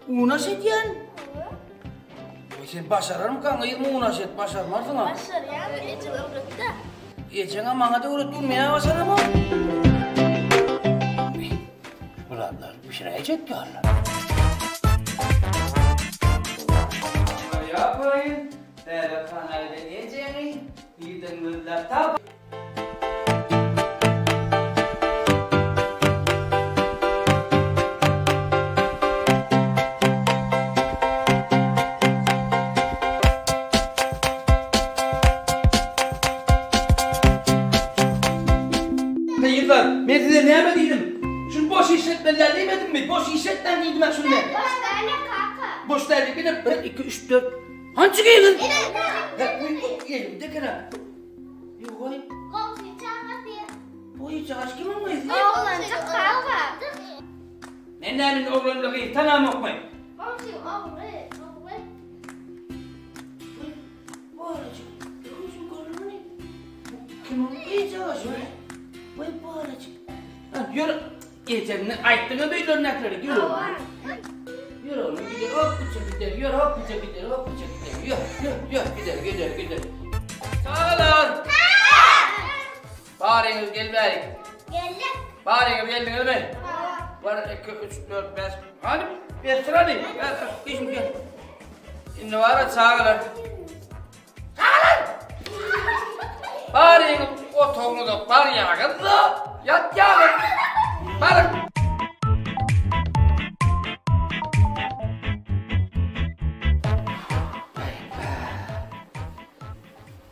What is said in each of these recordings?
Unaş edýän? Oý sen başararmykaň gyzym unaş et, başarmarsyň-a. Başarýan, ejem öwretdi. Ejeňem maňa-da öwretdi, men-ä başaramok. Bu zatlar bişiräýjek ýaly. Ýapaýyn, bäbekhanaýda ejeňi nirden gözläp tap. Gyzlar, men size näme diýdim? Şuny boş işletmeli däl diýmedimmi? Boş işletmäň diýdim-ä şuny men. Boş däl kaka. Boş däl diýip, ine, bir, iki, üç, dört. Hançy gyzyň? Elimde eken-ä. Ýogaý. Goňşy çagasy. Bu çagaş kimiň gyzy? Oglanjyk kaka. Men näme indi oglan bilen gyzy tanamokmy? Goňşy ogly, ogly. Balajyk, şu görmeni. Bu kimiň gyzjagazy? Weý balajyk. Ýör, ejeňden aýtdyňa öýlerindäkilere, ýör oglum. Ýör oglum, gider, hoppuça gider, ýör, hoppuça gider, hoppuça gider, ýör, ýör, ýör, gider, gider, gider. Çagalar! Baryňyz gel bärik. Geldik. Baryňyz geldiňizmi? Bir, iki, üç, dört, bäş. Hany, besdir hany. Gyzym gel. Indi bara çagalar. Çagalar! Baryňyz otagyňyza barýaňyz-da, ýatýaňyz. Baryň.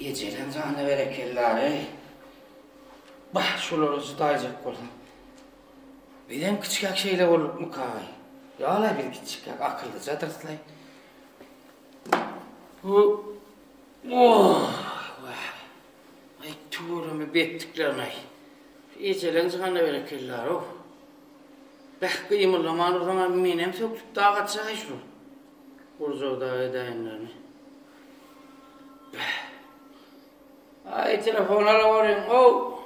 Ejeleň janyna berekella-eý. Bah, şulara jydaýjak bolsaň. Bizem kiçikäk şeýle boldukmykaý? Ýa-la biz kiçikäk akyllyjadyrys-laý. Bu Oh! Aý, tüweleme betdiklerin-aý. Ejeleň janyna berekella-ow. Beh, gymyldaman dursaň-a menem sökdüp daga atjak-aý şular. Gurjak dagy edäýenlerini. Beh. Aý, telefon alaweriň-ow.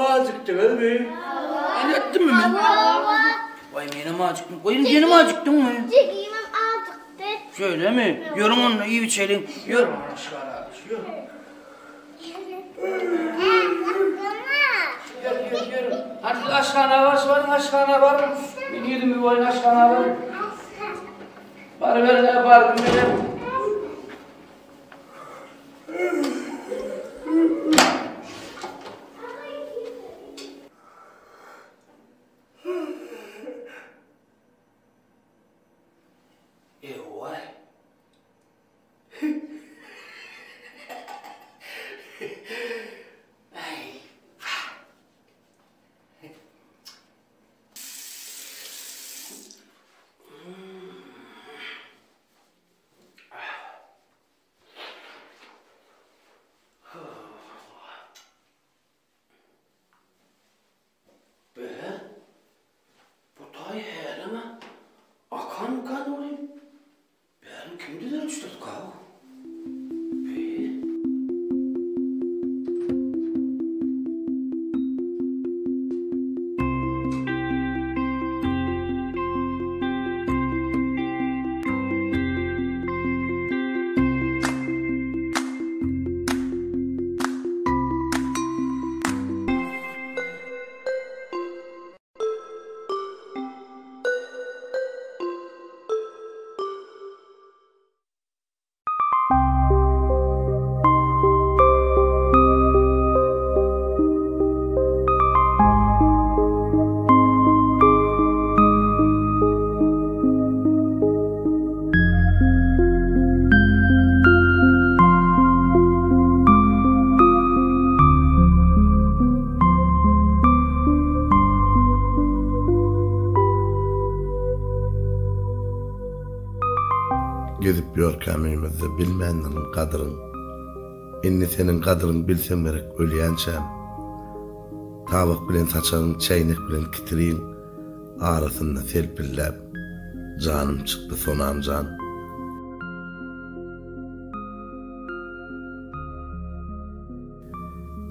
Acıktınız mı? Ettim mi men? Vay menem acıktım. Koyun senim acıktın mı? Jigimem acıktı. Şöyle mi? Yürün onunla iyi içelim. Yürü. Yürü. Yürü, yürü, yürü. Hadi siz aşhana var, varın aşhana varın. Ben yedim bir varın aşhana varın. Barıverin, ha, barın benim. Ewa. Ay. Ýörkäm öýmüzde bilmändirin gadyryň. Indi seniň gadyryň bilsem gerek ölýänçäm. Tabak bilen saçagyň çäýnek bilen kitiriň arasynda selpilläp janym çykdy Sonam jan.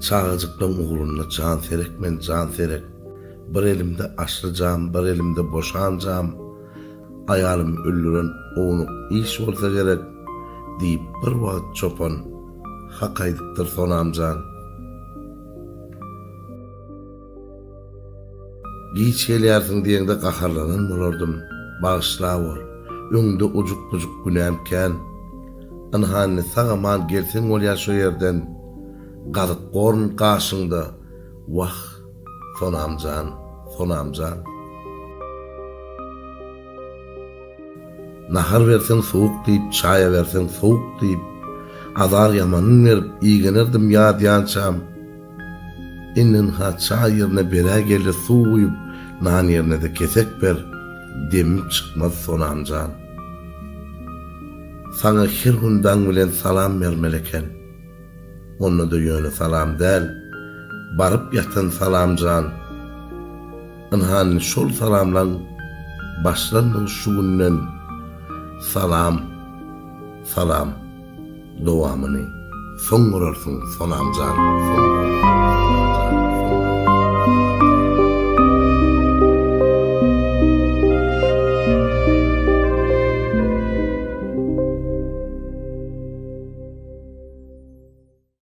Çagajyklaň ugrunda janserek men janserek. Bir elimde aşly jam, bir elimde boşan jam. Aýalymy öldüren ownuk iş bolsa gerek, diýip bir wagt çopan hak aýdypdyr Sonam jan. Giç gelýärsiň diýeňde gaharlanan bolardym. Bagyşlawor. Öňde ojuk-bujuk günäm kän. Ynha indi sag-aman gelseň bolýar şo ýerden. Gazyk gorn gaşyňda. Wah, Sonam jan, Sonam jan. Nahar berseň sowuk diýip, çaýa berseň sowuk diýip, azar ýamanyn berip, igenerdim ýadýançam. Indi ynha çaý ýerine berä geldi suw guýup, nan ýerine-de kesek ber, demim çykmaz Sonam jan. Saňa her gün daň bilen salam bermeli eken. Onda-da ýöne salam däl, baryp ýatan salam jan. Ynha indi şol salamlaň başlandygy şu günden Salam, salam dowamyny soň görersiň Sonam jan, soň görersiň.